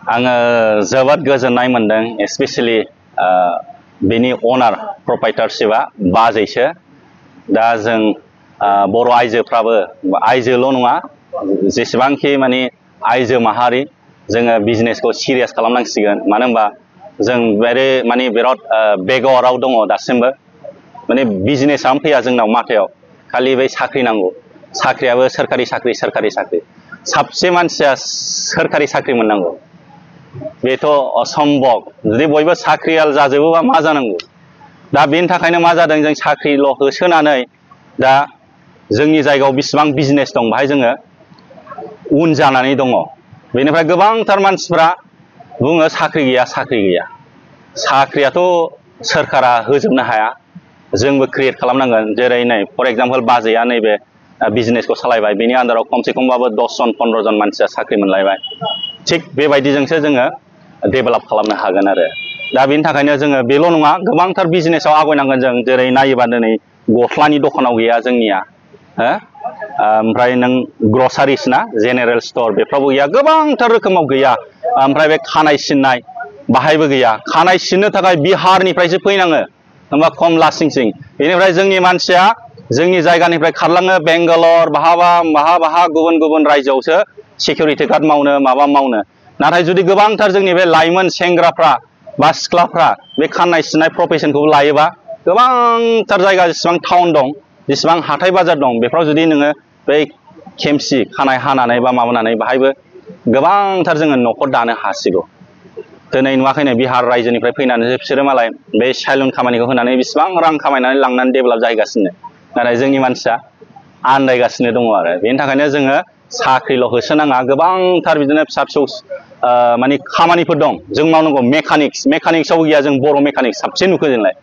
आङो जोबोद गोजोननाय मोनदों स्पेशली बेनि अनार प्रपाइटारशिपआ बाजैसो दा जों बर' आइजोफ्राबो आइजोल' नङा जेसेबांखि माने आइजो माहारि जोङो बिजनेसखौ सिरियास खालामनांसिगोन मानो होनबा जों बिराद बेगराव दङ दासिमबो माने बिजनेसआनो फैया जोंनाव माथायाव खालि बै साख्रि नांगौ साख्रियाबो सोरखारि साख्रि साबसे मानसिया सोरखारि साख्रि मोननांगौ बेथ' असम्भब जुदि बयबो साख्रियाल जाजोबोबा मा जानांगौ दा बेनि थाखायनो मा जादों जों साख्रिल' होसोनानै दा जोंनि जायगायाव बिसिबां बिजनेस दं बाहाय जोङो उन जानानै दङ बेनिफ्राय गोबांथार मानसिफ्रा बुङो साख्रि गैया साख्रियाथ' सोरखारा होजोबनो हाया जोंबो क्रिएट खालामनांगोन जेरै नै फर एग्जाम्पल बाजैया नैबे बिजनेसखौ सालायबाय बेनि आन्दाराव खमसे खमबाबो 10 जन 15 जन मानसिया साख्रि मोनलायबाय थिग बेबायदिजोंसो जोङो डेभेलप खालामनो हागोन आरो दा बेनि थाखायनो जोङो बेल' नङा गोबांथार बिजनेसाव आवगायनांगोन जों जेरै नायोबा दिनै गस्लानि दखानाव गैया जोंनिया हो ओमफ्राय नों ग्रसारिस ना जेनेरेल स्ट'र बेफ्रावबो गैया गोबांथार रोखोमाव गैया ओमफ्राय बे खानाय सिननाय बाहायबो गैया खानाय सिननो थाखाय बिहारनिफ्रायसो फैनाङो होमबा खम लास्टिं बेनिफ्राय जोंनि मानसिया जोंनि जायगानिफ्राय खारलाङो बेंगालर बहा गुबुन रायजोआवसो सिकिउरिटि गार्ड मावनो माबा मावनो नाथाय जुदि गोबांथार जोंनि बे लाइमोन सेंग्राफ्रा बा सिख्लाफ्रा बे खानाय सिननाय प्रफेसनखौ लायोबा गोबांथार जायगा जेसेबां टाउन दं जेसेबां हाथाय बाजार दं बेफ्राव जुदि नोङो बै खेमसि खानाय हानानै बा माबानानै बाहायबो गोबांथार जोङो न'खर दानो हासिगौ दिनै नुवाखैनो बिहार रायजोनिफ्राय फैनानैसो बिसोरो मालाय बे साइलुन खामानिखौ होनानै बेसेबां रां खामायनानै लांनानै डेभेलप जाहैगासिनो नाथाय जोंनि मानसिया आन्दायगासिनो दङ आरो बेनि थाखायनो जोङो साख्रिल' होसोनाङा गोबांथार बिदिनो फिसा फिसौ माने खामानिफोर दं जों मावनांगौ मेकानिक्सआव गैया जों बर' मेकानिक्स साबसिन नुखो जोंलाय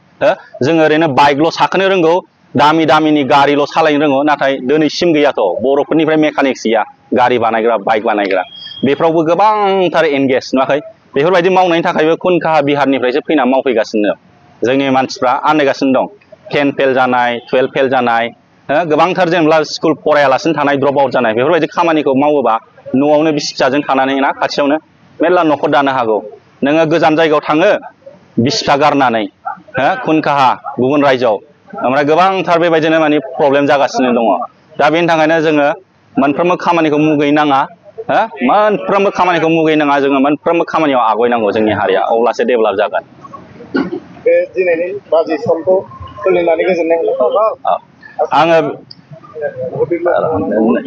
जोङो ओरैनो बाइकल' साखोनो रोंगौ दामिनि गारिल' सालायनो रोंगौ नाथाय दिनैसिम गैयाथ' बर'फोरनिफ्राय मेकानिक्स गैया गारि बानायग्रा बाइक बानायग्रा बेफ्रावबो गोबांथार एंगेज नुवाखै बेफोरबायदि मावनायनि थाखायबो खुनखाहा बिहारनिफ्रायसो फैनानै मावफैगासिनो जोंनि मानसिफ्रा आन्दायगासिनो दं 10 फेल जानाय 12 फेल जानाय गोबांथार जेनेबा स्कुल फरायालासिनो थानाय ड्रप आउट जानाय बेफोरबायदि खामानिखौ मावोबा न'आवनो बिसि फिसाजों थानानै ना खाथियावनो मेरला न'खर दानो हागौ नोङो गोजान जायगायाव थाङो बिसि फिसा गारनानै खुनखाहा गुबुन रायजोआव ओमफ्राय गोबांथार बेबायदिनो माने प्रब्लेम जागासिनो दङ दा बेनि थाखायनो जोङो मोनफ्रोमबो खामानिखौ मुगैनो नाङा मोनफ्रोमबो खामानिखौ मुगैनो नाङा जोङो मोनफ्रोमबो खामानियाव आवगायनांगौ जोंनि हारिया अब्लासो डेभेलप जागोन बे दिनैनि बाजै समखौ सोलिनानै गोजोननाय मोनदों आङो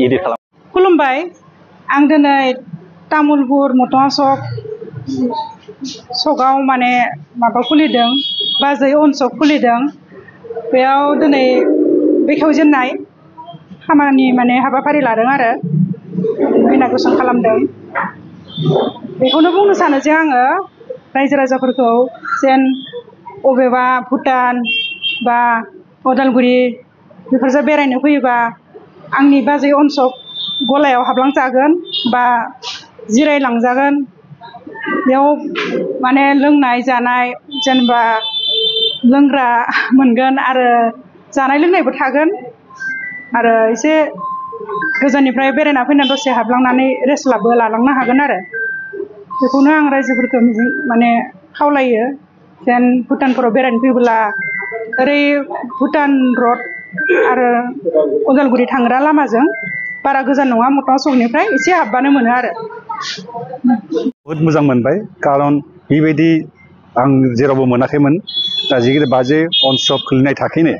इदिट खालाम खुलुमबाय आं दिनै तामुलपुर मटन सकआव माने माबा खुलिदों बाजै अन सक खुलिदों बेयाव दिनै बेखेवजेननाय खामानि माने हाबाफारि लादों आरो इनागुरेसन खालामदों बेखौनो बुंनो सानो जे आङो रायजो राजाफोरखौ जेन अबेबा भुटान बा उदालगुरि बेफोरजों बेरायनो फैयोबा आंनि बाजै अन सक गलायाव हाबलांजागोन बा जिरायलांजागोन बेयाव माने लोंनाय जानाय जेनेबा लोंग्रा मोनगोन आरो जानाय लोंनायबो थागोन आरो एसे गोजाननिफ्राय बेरायना फैनानै दसे हाबलांनानै रेस्टबो लालांनो हागोन आरो बेखौनो आं रायजोफोरखौ माने खावलायो जेन भुटानफोराव बेरायनो फैयोब्ला ओरै भुटान रड आरो उदालगुरि थांग्रा लामाजों बारा गोजान नङा मटन सकनिफ्राय एसे हाबबानो मोनो आरो बहुत मोजां मोनबाय खारन बेबायदि आं जेरावबो मोनाखैमोन दा जिखिनि बाजै अन सक खुलिनाय थाखैनो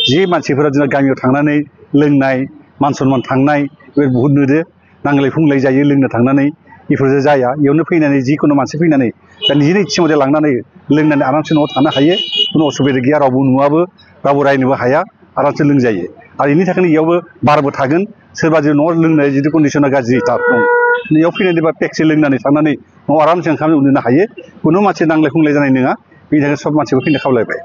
जि मानसिफोरा जोंना गामियाव थांनानै लोंनाय मान सनमान थांनाय बे बहुत नुदो नांलाय खुंलाय जायो लोंनो थांनानै बेफोरजों जाया बेयावनो फैनानै जिखुनु मानसि फैनानै दा निजिनि इच्छा लांनानै लोंनानै आरामसे न'आव थानो हायो खुनु असुबिदा गैया रावबो नुवाबो रावबो रायनोबो हाया आरामसे लोंजायो आरो बेनि थाखायनो इयावबो बारबो थागोन सोरबा जुदि न'आव लोंनाय जुदि कन्डिसना गाज्रि दं बेयाव फैनानै बा पेक्सि लोंनानै थांनानै न'आव आरामसे ओंखाम उन्दुनो हायो खुनु मानसि नांलाय खुंलाय जानाय नङा बेनि थाखाय सब मानसिखौ फैनो खावलायबाय